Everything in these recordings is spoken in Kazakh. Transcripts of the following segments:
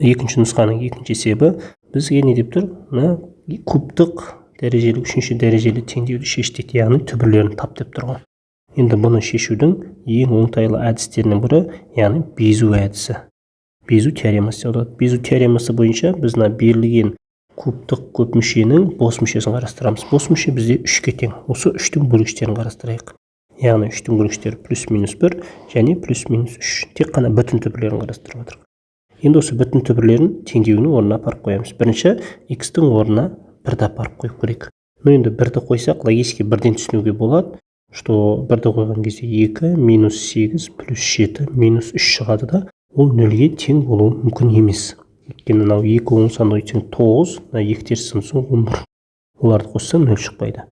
Екінші нұсқаның екінші есебі бізге не деп тұр? Мына кубтық дәрежелі үшінші дәрежелі теңдеуді шеш дейді, яғни түбірлерін тап деп тұр ғой. Енді бұны шешудің ең оңтайлы әдістерінің бірі, яғни безу әдісі. Безу теоремасы деп аталады. Безу теоремасы бойынша біз мына берілген кубтық көп мүшенің бос мүшесін қарастырамыз. Бос мүше бізде 3-ке тең. Осы 3-тің бөлгіштерін қарастырайық. Яғни 3-тің бөлгіштері плюс минус 1 және плюс минус 3. Тек қана бүтін түбірлерін қарастырып отырмық. Енді осы бүтін түбірлерін теңдеуінің орнына апарып қоямыз. Бірінші x-тің орнына 1-ді апарып қойып көрейік. Ну енді 1-ді қойсақ, логически бірден түсінуге болады, что 1-ді қойған кезде 2 минус 8 плюс 7 минус 3 шығады да, ол нөлге тең болуы мүмкін емес. Өйткені мынау 2 оң санды өйтсең 9, мына 2 теріс санды 11. Оларды қоссаң 0 шықпайды.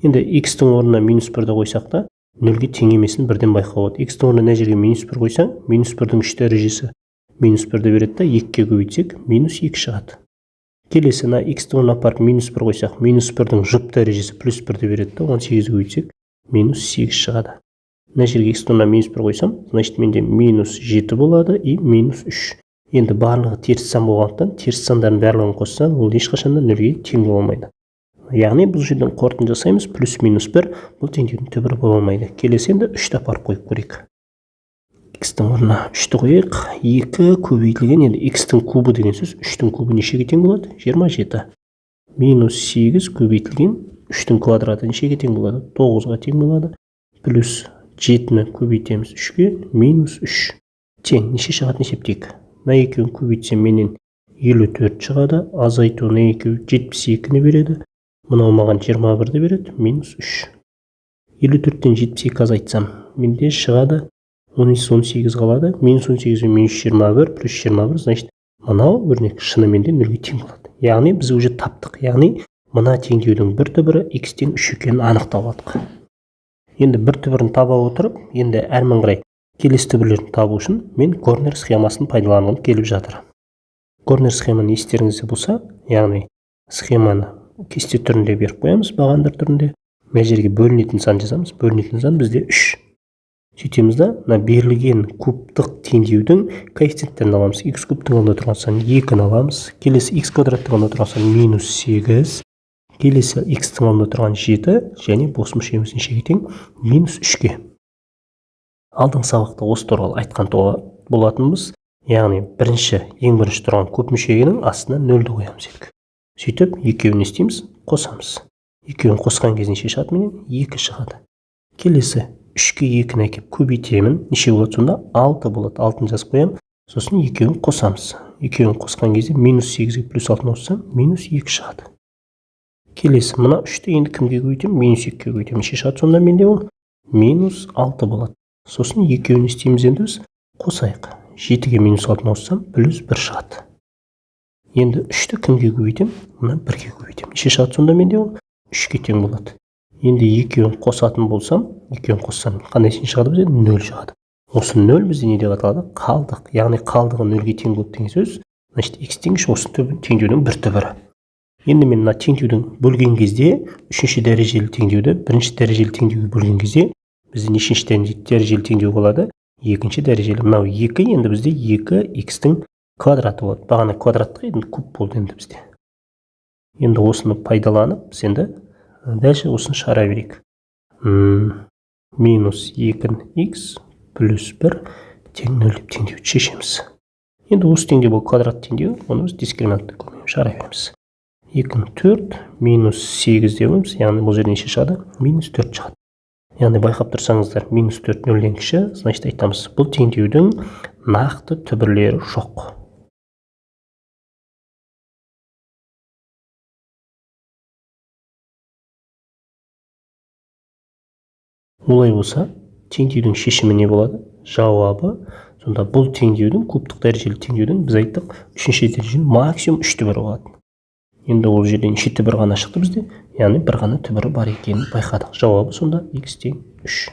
Енді x-тің орнына минус 1-ді қойсақ та, нөлге тең емесін бірден байқауға болады. X-тің орнына мына жерге минус 1 қойсаң, минус 1-дің 3 дәрежесі минус 1-ді береді да, 2-ге көбейтсек минус 2 шығады. Келесі мына x-тің орнына апарып минус 1 қойсақ, минус 1-дің жұп дәрежесі плюс 1-ді береді да, 18-ді көбейтсек минус 8 шығады. Мына жерге x-тің орнына минус 1 қойсам, значит менде минус 7 болады и минус 3. Енді барлығы теріс сан болғандықтан, теріс сандардың барлығын қоссаң, ол ешқашан да нөлге тең бола алмайды. Яғни бұл жерден қорытынды жасаймыз, плюс минус 1 бұл теңдеудің түбірі бола алмайды. Келесі енді 3-ті апарып қойып көрейік. X-тің орнына 3-ті қояйық. 2 көбейтілген, енді x-тің кубы деген сөз 3-тің кубы нешеге тең болады? 27. Минус 8 көбейтілген 3-тің квадраты нешеге тең болады? 9-ға тең болады. Плюс 7-ні көбейтеміз 3-ке, минус 3. Тең неше шығатын есептейік. Мына екеуін көбейтсем менен 54 шығады. Азайту мына екеуі 72-ні береді. Мынау маған 21-ді береді, минус 3. 54-тен 72 азайтсам, менде шығады 18 қалады. Минус 18 бен минус 21, плюс 21, значит мынау өрнек шынымен де нөлге тең болады. Яғни біз уже таптық. Яғни мына теңдеудің бір түбірі x тең 3 екенін анықтап алдық. Енді бір түбірін таба отырып, енді әрмен қарай келесі түбірлерін табу үшін мен Горнер схемасын пайдаланғым келіп жатыр. Горнер схеманы естеріңізде болса, яғни схеманы кесте түрінде беріп қоямыз, бағандар түрінде. Мына жерге бөлінетін сан жазамыз. Бөлінетін сан бізде 3. Сөйтеміз да, мына берілген кубтық теңдеудің коэффициенттерін аламыз. X кубтың алдында тұрған сан 2-ні аламыз. Келесі x квадраттың алдында тұрған сан минус 8. Келесі x-тің алдында тұрған 7 және бос мүшеміз нешеге тең? Минус 3-ке. Алдыңғы сабақта осы туралы айтқан болатынбыз. Яғни бірінші, ең бірінші тұрған көп мүшегенің астына нөлді қоямыз едік. Сөйтіп екеуін не істейміз? Қосамыз. Екеуін қосқан кезде неше шығады менен? 2 шығады. Келесі 3-ке 2-ні әкеп көбейтемін. Неше болады сонда? 6 болады. 6-ны жазып қоямын. Сосын екеуін қосамыз. Екеуін қосқан кезде минус 8-ге плюс 6-ны қоссам, минус 2 шығады. Келесі мына 3-ті енді кімге көбейтемін? Минус 2-ге көбейтемін. Неше шығады сонда менде ол? Минус 6 болады. Сосын екеуін не істейміз енді біз? Қосайық. 7-ге минус 6-ны қоссам, плюс 1 шығады. Енді 3-ті кімге көбейтемін? Мына 1-ге көбейтемін. Неше шығады сонда менде ол? 3-ке тең болады. Енді екеуін қосатын болсам, екеуін қоссам қандай сан шығады бізде? 0 шығады. Осы 0 бізде не деп аталады? Қалдық. Яғни қалдығы 0-ге тең болды деген сөз, значит x тең 3 осы теңдеудің бір түбірі. Енді мен мына теңдеудің бөлген кезде, үшінші дәрежелі теңдеуді бірінші дәрежелі теңдеуге бөлген кезде бізде нешінші дәрежелі теңдеу болады? Екінші дәрежелі. Мынау 2 енді бізде 2 x-тің квадраты болады. Бағана квадраттық, енді куб болды енді бізде. Енді осыны пайдаланып, біз енді дальше осыны шығара берейік. Минус 2 x плюс 1 тең 0 деп теңдеуді шешеміз. Енді осы теңдеу бұл квадрат теңдеу, оны біз дискриминанттың көмегімен шығара береміз. 2 4 минус 8 деп қоямыз, яғни бұл жерде неше шығады? Минус 4 шығады. Яғни байқап тұрсаңыздар, минус 4 нөлден кіші, значит айтамыз, бұл теңдеудің нақты түбірлері жоқ. Олай болса, теңдеудің шешімі не болады? Жауабы сонда бұл теңдеудің, кубтық дәрежелі теңдеудің, біз айттық, үшінші дәрежелі максимум 3 түбірі болады. Енді ол жерде неше түбір ғана шықты бізде? Яғни бір ғана түбірі бар екенін байқадық. Жауабы сонда x тең 3.